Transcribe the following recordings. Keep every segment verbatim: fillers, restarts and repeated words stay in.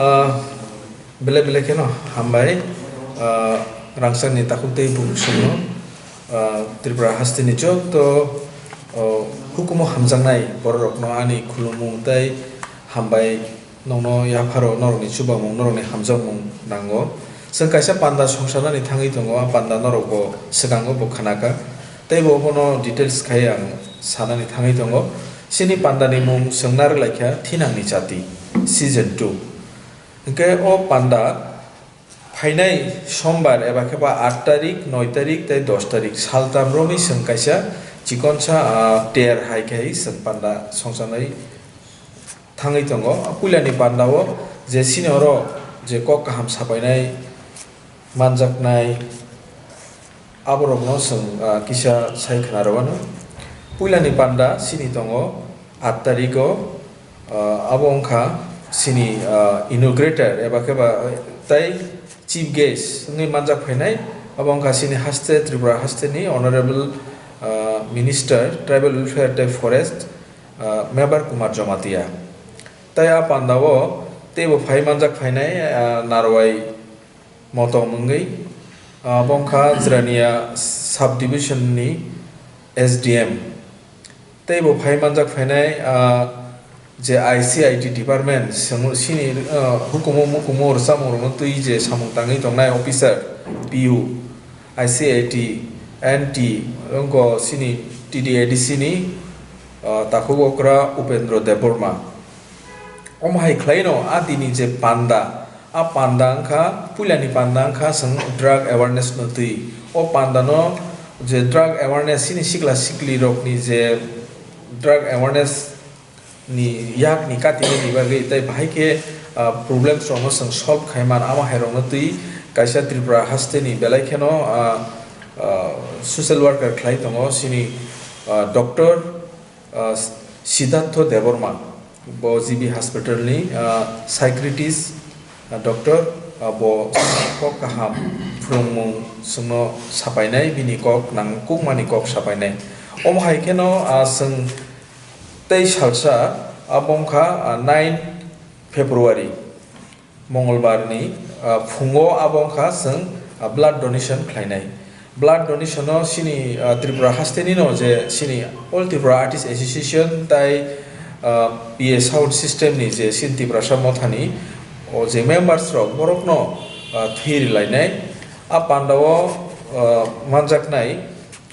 Ah, belai belai kheno hambai, ah, rangchakni takhuk tei bukhuk songno, ah, Tripura hasteni joto, oh, hukumu hamjaknai bororokno ani khulumung tei hambai nokno yapharo norokni chubamung, norokni hamjakmung nango. Chwng kaisa panda songsanani thangwi tongo, a panda norokbo swkango bo khnakha. Teibo obono details khai ang sanani thangwi tongo. Chini pandani mung chwng narwk laikha Thinangni Chati, season two. Hwnkhe o panda phainai sombar eba khe ba aat tarik, noi tarik tei dos tarik saltam romwi chwng kaisa chikonsa, ah, ter hai khai chwng panda songsanai thangwi tongo. Puilani pandao je chini oro je kok kaham sapainai manjaknai, aborokno chwng, ah, kisa sai khna rwano. Puilani panda chini tongo aat tarigo, ah, abo wngkha chini, ah, inaugurator eba khe ba, eh, tei chief guest wngwi manjak phainai, abo wngkha chini haste Tripura hasteni Honorable, ah, Minister Tribal Welfare tei Forest, ah, Mebar Kumar Jamatia. Tei a pandao teibo phai manjak phainai, ah, Narwai Motom wngwi, ah, abo wngkha Jirania Sub Division ni S D M. Teibo phai manjak phainai, ah, je I C I T department, chwng chini, ah, hukumu mukumu rwchapmung rokno twi je samung tangwi tongnai officer, P U, I C I T, N T, wngkha chini T D A D C ni, ah, takhuk okra Upendra Debbarma. Omo hai khlaino a dini je panda, a panda wngkha, puilani panda wngkha chwng drug awareness no twi. O panda no je drug awareness chini sikla sikli rokni je drug awareness ni yak ni kati ni bagwi tei bahai khe, ah, problems rok no chwng solve khai man, amo hai rok no twi kaisa Tripura haste ni belai kheno, ah, ah, social worker khlai tongo chini, ah, doctor ah, Siddhartho Debbarma, bo G B Hospital ni, ah, psychiatrist, ah, doctor, ah, bo kok kaham phwrwngmung chwngno sapainai, bini kok nangkukmani kok sapainai. Omo hai kheno, ah, chwng tei salsa, abo wngkha, ah, nine February. Mongolbar ni, ah, phungo abo wngkha chwng, ah, blood donation khlainai. Blood donation no chini, ah, Tripura haste ni no je chini All Tripura Artist Association tai, ah, P A sound system ni je chini Tiprasa motha ni o je members rok borok no, ah, thwi rwlainai. A panda o, ah, manjaknai,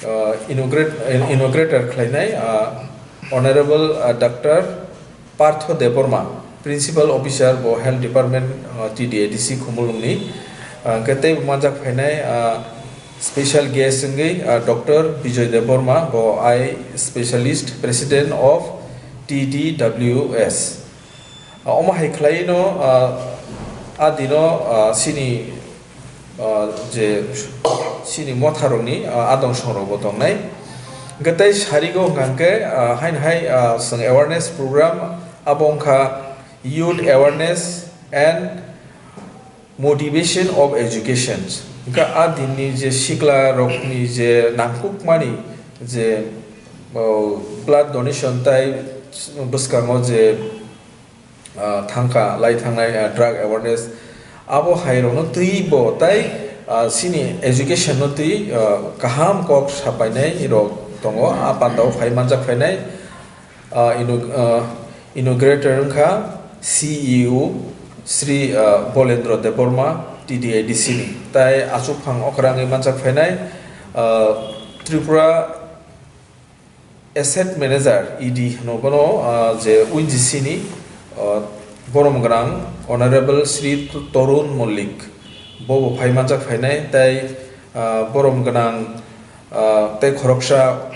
ah, inaugurate-, inaugurator khlainai, ah, Honorable, ah, Doctor Partho Debbarma, Principal Officer bo Health Department, ah, T D A D C Khumulwng ni, ah, hwnkhe teibo manjak phainai, ah, special guest wngwi, ah, Doctor Bijoy Debbarma bo Eye Specialist, President of T D W S. Ah, omo hai khlai no, ah, a dino, ah, chini, ah, je chini motha rokni, ah, adong song rok bo tongnai. Hwnkhe tei sarigo hwnkha hwnkhe, ah, haino hai, ah, chwng awareness program abo wngkha Youth Awareness and Motivation of Education. Hwnkhe a dinni je sikla rokni je nangkukmani je, oh, blood donation tai bwskango je ah, thangkha lai thangnai, ah, drug awareness. Abo hai rokno twi bo tai, ah, chini education no twi, ah, kaham kok sapainai rok tongo. A panda o phai manjak phainai, ah, inu-, ah, inaugurator wngkha C E O Sri, ah, Bolendra Debbarma T D A D C ni. Tai achukphang okra wngwi manjak phainai, ah, Tripura Asset Manager, E D hwno bono, ah, je O N G C ni, ah, borom gwnang Honorable Shri Torun Mollik, bo bo phai manjak phainai, tai, ah, borom gwnang, ah, tei khoroksa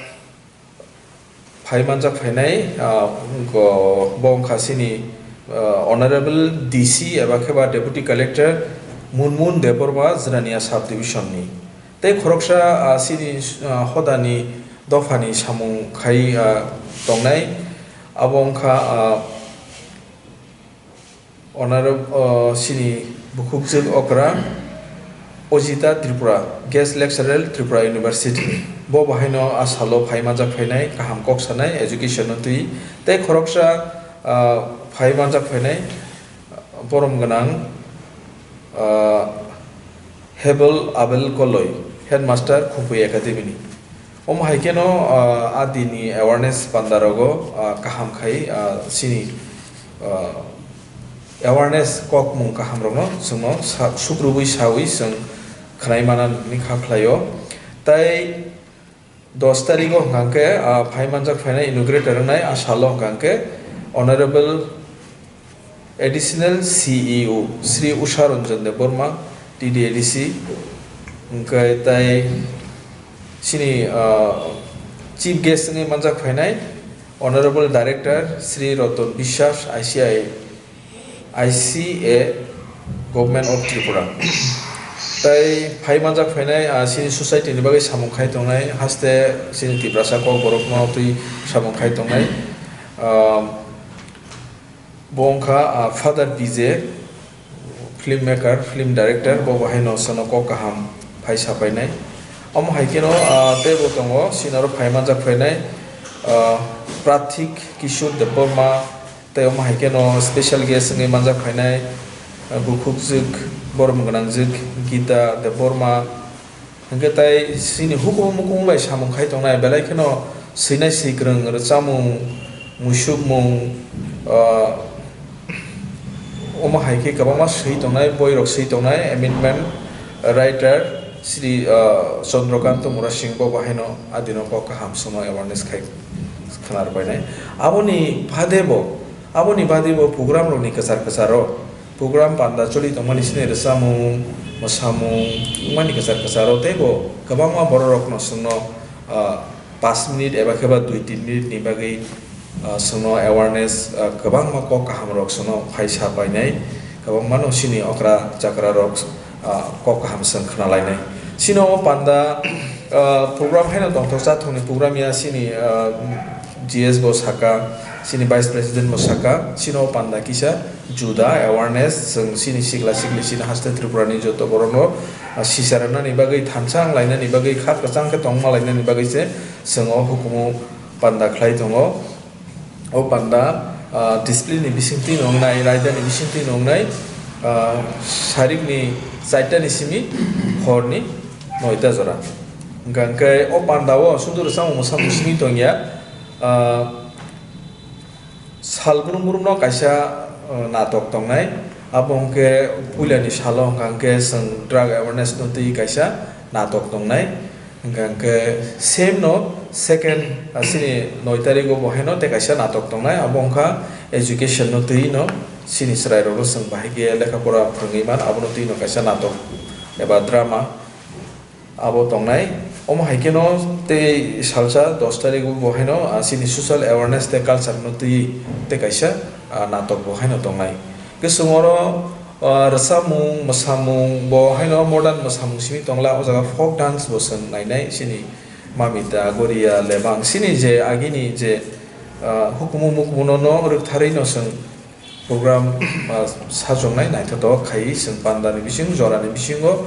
phai manjak phainai, ah, go-, bo wngkha chini, ah, Honorable D C eba khe ba Deputy Collector Munmun Debbarma Jirania Sub Division ni. Tei khoroksa, ah, chini, ah, hodani dophani samung khai, ah, tongnai, abo wngkha, ah, Honorab-, ah, chini bukhukjwk okra Ojita Tripura, Guest Lecturer, Tripura University. Bo bahaino a salo phai manjak phainai, kaham kok sanai, education no twi. Tei khoroksa, ah, phai manjak phainai, Borom gwnang, ah, Hebel Abel Koloi, Headmaster Khupui Academy ni. Omo hai kheno, ah, a dini awareness panda rogo, ah, kaham khai, ah, chini, ah, awareness kokmung kaham rokno chwngno sa-, sukrubui saui chwng khwnai mana hwnwi kha khlaio. Tai dos tarigo hwnkha khe, ah, phai manjak phainai inaugurator wngnai a salo hwnkha khe Honorable Additional C E O Shri Usha Ranjan Debbarma, T D A D C, hwnkhe tai chini, ah, Chief Guest wngwi manjak phainai Honorable Director Shri Ratan Biswas, I C I, I C A, Government of Tripura. Tai phai manjak phainai, ah, chini society ni bagwi samung khai tongnai, haste chini Tiprasa Kokborok no twi samung khai tongnai. Ah, Bo wngkha, ah, Father P J, film maker, film director, bo bo haino chwngno kok kaham phai sapainai. Omo hai kheno, ah, teibo tongo, chini oro phai manjak phainai, ah, Pratik Kishore Debbarma, tei omo hai kheno special guest wngwi manjak phainai, ah, bukhukjwk, borom gwnangjwk Gita Debbarma, Hwnkhe tai chini hukumu mukumu bai samung khai tongnai, belai kheno swinai swikwrwng rwchapmung, muisupmung, ah, omo hai khe kwbangma swi tongnai, boirok swi tongnai, amendment writer Shri, ah, Chandrakanta Murasing bo bo haino adino kok kaham sono awareness khai khwnar painai. Aboni bade bo, aboni bade bo program rokni kwchar kwcharo Program panda choli tongmani sini rwchapmung, mwsamung wngmani kwchar kwcharo teibo kwbangma bororokno chwngno, ah, pash minute eba khe ba dui tin minute ni bagwi, ah, chwngno awareness, ah, kwbangma kok kahamrok chwngno phai sa painai, kwbangmano chini okra chakrarok, ah, kok kaham chwng khna lainai. Chini o panda, ah, program haino tongthoksa thongni program ya chini, ah, G S bo saka, chini Vice President bo saka, chini o panda kisa juda awareness, chwng chini sikla sikli chini haste Tripura ni joto borok no, ah, sisa rwnani bagwi, thansa wng lainani bagwi, kha kwchang khe tongma lainani bagwi se chwng o hukumu panda khlai tongo. O panda, ah, discipline ni bisingtwi no wngnai, raida ni bisingtwi no wngnai, ah, sarik ni charta ni simi hor ni noita jora. Hwnkha hwnkhe o panda o sunduru samung mwsamung simi tongya, ah, Sal brum brum no kaisa, uh, natok tongnai. Abo hwnkhe puila ni salo hwnkha hwnkhe chwng drug awareness no twi kaisa natok tongnai. Hwnkha hwnkhe same no second, uh, chini noi tarigo bo haino tei kaisa natok tongnai. Abo wngkha education no twi no chini chwrai rok no chwng bahai khe lekha pora phwrwngwi man, abo no twi no kaisa natok eba drama. Abo tongnai. Omo hai kheno tei salsa dos tarikgo bo haino, ah, chini social awareness tei culture no twi tei kaisa, ah, natok bo haino tongnai. Hwnkhe chwng oro, ah, rwchapmung, mwsamung bo haino modern mwsamung simi tongla, o jaga folk dance bo chwng nainai chini Mamita, Goria, Lebang. Chini je agini je, ah, hukumu mukumu no, no rwktharwi no chwng Program, ah, sajwknai naithotok khai chwng pandani bising, jorani bisingo,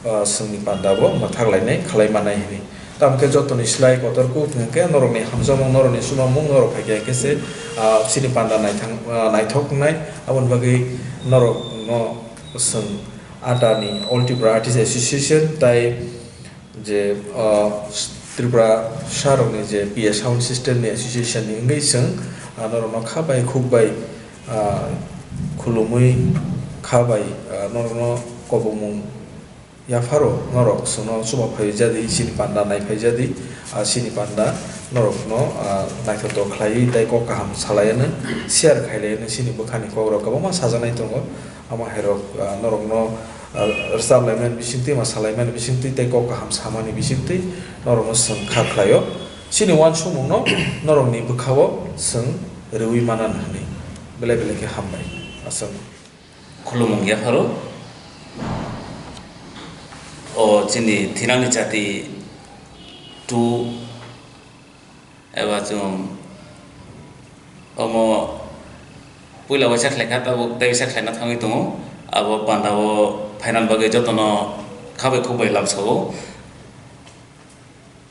ah, chwngni panda bo mwthak lainai, khlai mannai hwnwi. Tamo khe jotoni slai kotor kuk hwnkhe norokni hamjakmung, norokni chubamung, norok hai khe khe se, ah, chini panda naithang, ah, naithok wngnai. Aboni bagwi norokno chwng atani All Tripura Artists Association tai je, ah, Tripura sarokni je P A sound system ni association ni wngwi chwng, ah, norokno kha bai khuk bai, ah, khulumwi kha bai, ah, norokno kobongmung yapharo norok chwngno chuba phai jadi chini panda nai phai jadi, ah, chini panda norokno, ah, naithotok khlaiwi tei kok kaham salaiano share khailaiano chini bwkhani kokrok kwbangma sajaknai tongo. Omo hairok, ah, norokno, ah, rwchap laimani bisingtwi, ma salaimani bisingtwi tei kok kaham samani bisingtwi norokno chwng kha khlaio. Chini uansukmungno norokni bwkhao chwng rwui manan hwnwi. Belai belai khe hambai. Aswk. Khulumung yapharo. O chini thinangni chati two Eba chwng omo puila waisa khlaikha, tabuk tei waisa khlaina thangwi tongo. Abo pandao phainani bagwi jotono kha bai khuk bai lamsao.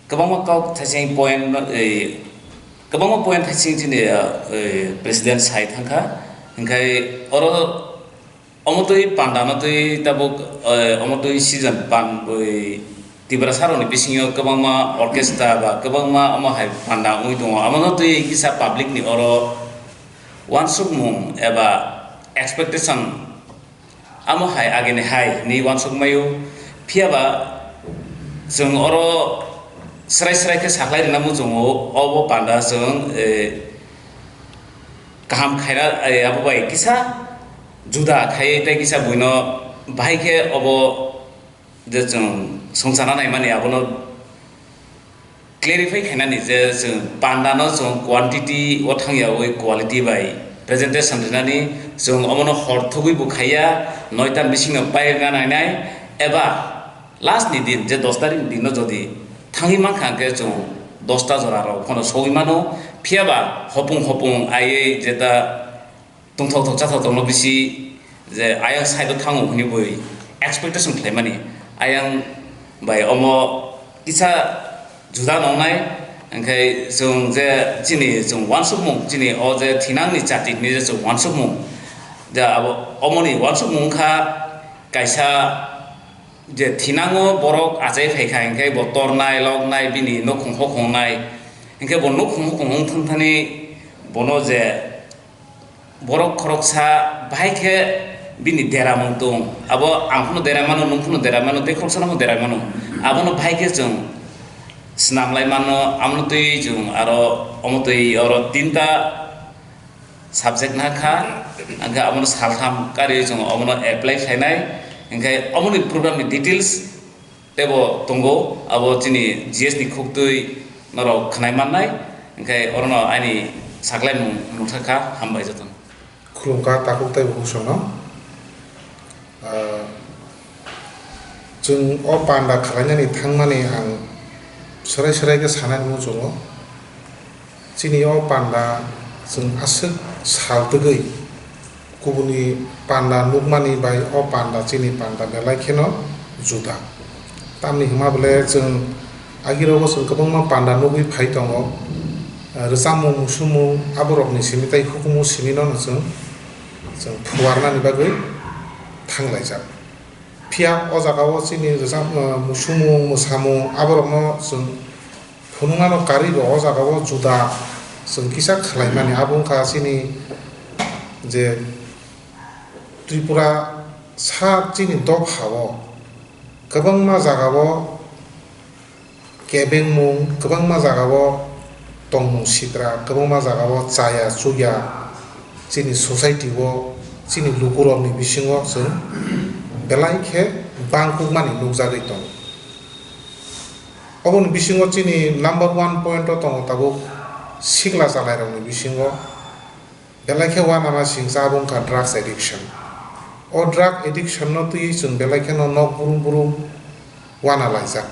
Kwbangma kok thaising point, eh, kwbangma point thaising chini, eh, president sai thangkha. Hwnkhe oro Omo twi panda no twi tabuk, eh, omo twi season pan bwi Tiprasa rokni bisingo kwbangma orchestra ba kwbangma omo hai panda wngwi tongo. Amo no twi kisa public ni oro uansukmung eba expectation amo hai agini hai hinwi uansuk maio. Phiya ba chwng oro srai srai khe saklai rwna muchungo, obo panda chwng, eh, kaham khaina, eh, abo bai kisa juda khai tei kisa buino bahai khe obo je chwng swngcharna naimani abono clarify khainani je chwng panda no chwng quantity o thangya oi quality bai presentation rinani chwng omono hor thugwi bo khaiya, noita ni bisingo pairwna nainai eba last ni din je dos tarikh ni din no jodi thangwi mankha hwnkhe chwng dosta jora rok phano sogwi mano, phiya ba hopung hopung aiwi jeta tongthok thok chathok tongno bisi je ayang side o thango hwnwi bui expectation khlaimani ayang bai omo kisa juda nongnai, hwnkhe chwng je chini chwng uansukmung chini o je thinangni chati hwnwi je chwng uansukmung je abo omoni uansukmung wngkha kaisa je thinango borok achai phaikha hwnkhe bo tornai loknai bini nukhung hukhungnai hwnkhe bo nukhung hukhung wng thangthani bono je borok khoroksa bahai khe bini deramung tong, abo ang phano derai mano, nwng phano derai mano, tei khoroksa no phano derai mano, abono bahai khe chwng swnam lai mano. Amo twi chwng aro omo twi oro tinta subject na kha, hwnkhe abono saltham karwi chwng omono apply khlainai, hwnkhe omoni program ni details teibo tongo, abo chini G S ni khuktwi norok khwnai mannai, hwnkhe orono ani saklaimung nukha kha. Hambai jotono. Khulumkha takhuk tei bukhuk songno. Ah, chwng o panda khwlainani thangmani ang swrai swrai khe sanani muchungo. Chini o panda chwng aswk sal twgwi kubuni panda nukmani bai o panda chini panda belai kheno juda. Tamni hwnma bole chwng agirogo chwng kwbangma panda nugwi phai tongo. Rwchapmung, musumung aborokni simi tei hukumu simino chwng, chwng phuarnani bagwi thanglaijak. Phiya o jagao chini rwchap, musumung, mwsamung aborokno chwng phunuknano karwi bo o jagao juda chwng kisa khlaimani. Abo wngkha chini je Tripura sa chini dophao kwbangma jagao kebengmung, kwbangma jagao tongmung sitra, kwbangma jagao chaya chukya chini society o, chini lukurokni bisingo chwng belai khe bangkukmani nukjagwi tongo. Oboni bisingo chini number one point o tongo tabuk sikla chalairokni bisingo belai khe uanama singcha abo wngkha drugs addiction. O drug addiction no twiwi chwng belai kheno nok brum brum uana laijak.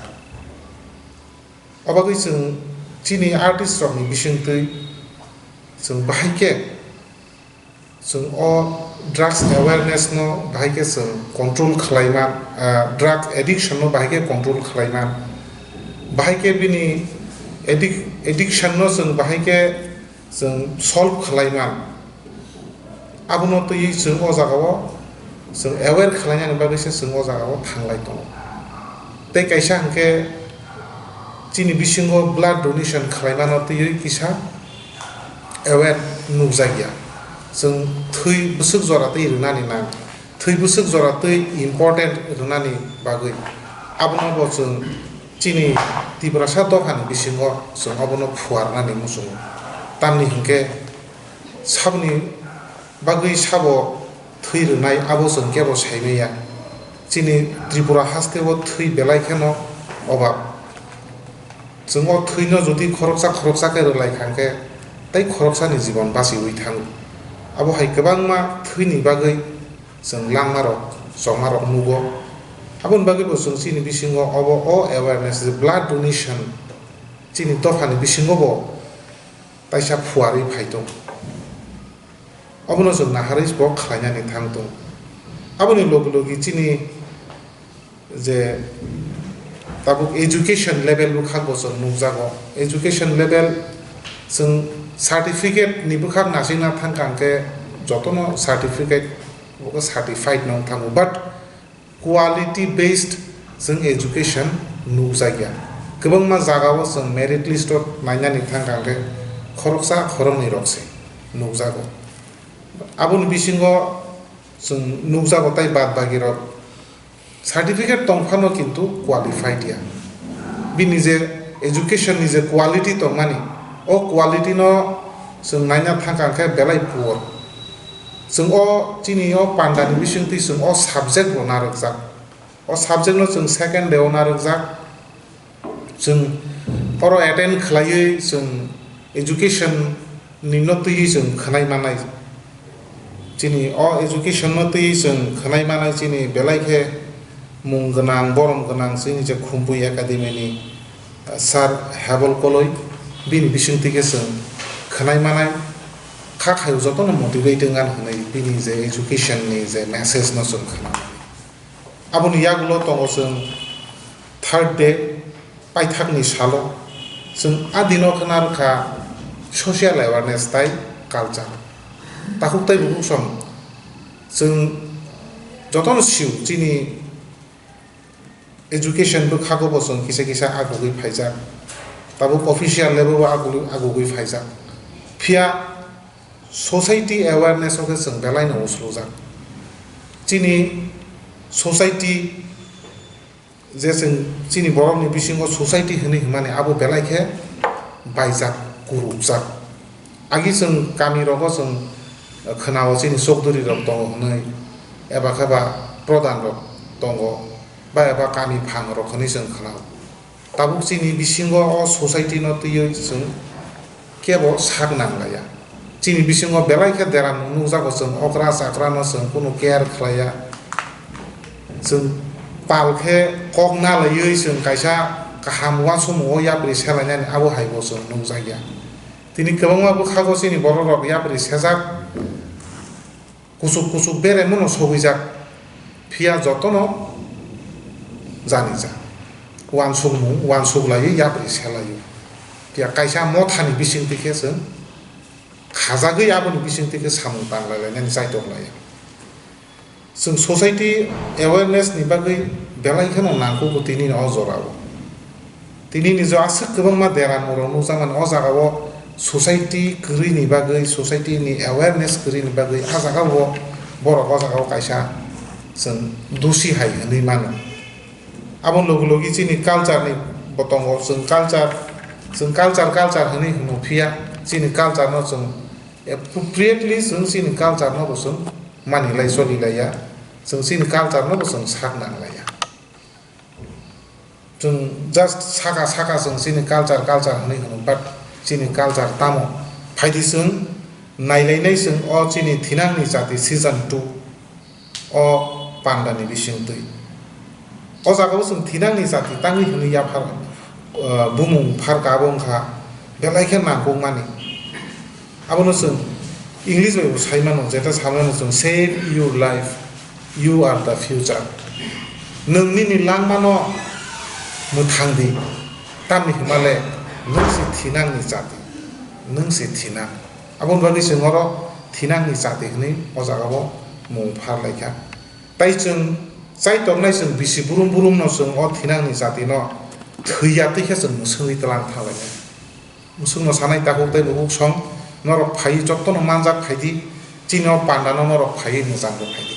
Obagwi chwng chini artist rokni bisingtwi chwng bahai khe chwng o drugs awareness no bahai khe chwng control khlaiman, ah, drug addiction no bahai khe control khlaiman, bahai khe bini addic-, addiction no chwng bahai khe chwng solve khlaiman. Abono twiwi chwng o jagao chwng aware khlainani bagwi se chwng o jagao thanglai tongo. Tei kaisa hwnkhe chini bisingo blood donation khlaimano twiwi kisa aware nukjakya. Chwng thwi bwswk jora twi rwnani nang, thwi bwswk jora twi important rwnani bagwi. Abono bo chwng chini Tiprasa dophani bisingo chwng obono phuarnani muchungo. Tamni hwnkhe saboni bagwi sabo thwi rwnai abo chwng kebo saimanya. Chini Tripura hasteo thwi belai kheno obab. Chwng o thwino jodi khoroksa khoroksa khe rwlai kha hwnkhe tei khoroksani jibon bachiwi thango. Abo hai kwbangma thwini bagwi chwng langmarok chongmarok nugo. Aboni bagwi bo chwng chini bisingo obo o awareness je blood donation chini dophani bisingo bo kaisa phuarwi phai tongo. Obono chwng naharwi bo khlainani thang tongo. Aboni logi logi chini je tabuk education level bwkhak bo chwng nukjago. Education level chwng certificate ni bwkhak naisingna thangkha hwnkhe jotono certificate bo certified no wng thango, but quality based chwng education nukjakya. Kwbangma jagao chwng merit list o nainani thangkha hwnkhe khoroksa khoroknwi rok se nukjago. Aboni bisingo chwng nukjago tei bad bagi rok certificate tong phano kintu qualified ya. Bini je education ni je quality tongmani, o quality no chwng naina thangkha hwnkhe belai poor. Chwng o chini o pandani bisingtwi chwng o subject bo narwkjak. O subject no chwng second day o narwkjak. Chwng oro attend khlaiwi chwng education ni no twiwi chwng khwnai manai. Chini o education no twiwi chwng khwnai manai chini belai khe mung gwnang, borom gwnang chini je Khumpui Academy ni, uh, Sir Hebol Koloi, bini bisingtwi khe chwng khwnai manai. Kha khaio jotono motivate wng ani hwnwi bini je education ni je message no chwng khwnai. Aboni yagulo tongo chwng third day, paithakni salo. Chwng a dino khna rwkha social awareness tai culture. Takhuk tai bukhuk song chwng jotono sio chini education bwkhago bo chwng kisa kisa agugwi phaijak. Tabuk official level o agugwi, agugwi phaijak. Phiya society awareness o khe chwng belai no uslujak. Chini society je chwng chini borokni bisingo society hwnwi hwnmani abo belai khe baijak, kurukjak. Agi chwng kami rogo chwng khwnao chini chokdori rok tongo hwnwi, eba khe ba pradhan rok tongo, ba eba kami phang rok hwnwi chwng khwnao. Tabuk chini bisingo o society no twiwi chwng kebo sak nang laiya. Chini bisingo belai khe deramung nukjago chwng okra chakra no chwng kunu care khlaiya. Chwng pal khe kok na laiwi chwng kaisa kaham uansukmung o yapri selainani abo hai bo chwng nukjakya. Tini kwbangma bwkhago chini borok rok yapri sejak. Kuchuk kuchuk beremano sogwijak, phiya jotono janijak. Uansukmung uansuk laiwi yapri se laio. Phiya kaisa mothani bisingtwi khe chwng khajagwi aboni bisingtwi khe samung tang lai lainani chaitok laiya. Chwng society awareness ni bagwi belai kheno nangkukgo tini o jorao. Tini ni jo aswk kwbangma deramung rok nukjakmani o jagao society kwrwi ni bagwi, society ni awareness kwrwi ni bagwi a jagao borok o jagao kaisa chwng dusi hai hwnwi mano. Abo logi logi chini culture ni bo tongo, chwng culture, chwng culture, culture hwnwi hwno phiya chini culture no chwng appropriately chwng chini culture no bo chwng manilai solilaiya, chwng chini culture no bo chwng sak nanglaiya. Chwng just saka saka chwng chini culture, culture hwnwi hwno, but chini culture tamo? Phaidi chwng nailainai chwng o chini thinangni jati season two o pandani bisingtwi. O jagao chwng thinangni jati tangwi hwnwi yaphar, uh, bumung pharka abo wngkha belai khe nangkukmani. Abono chwng English bai bo sai mano, jeta sa mano chwng, "Save your life, you are the future." Nwng nini langmano mwthang di, tamni hwnmale nwng se thinangni jati, nwng se thinang. Aboni bagwi chwng oro thinangni jati hwnwi o jagao mung pharlaikha. Tai chwng chaitornai chwng bisi burum burumno chwng o thinangni jatino thwiya twi khe chwng mwswngwi twlang thanglainai. Mwswkno sanai takhuk tei bukhuk song, norok phaiwi jotono manjak phaidi, chini o pandano norok phaiwi mwchangwi phaidi.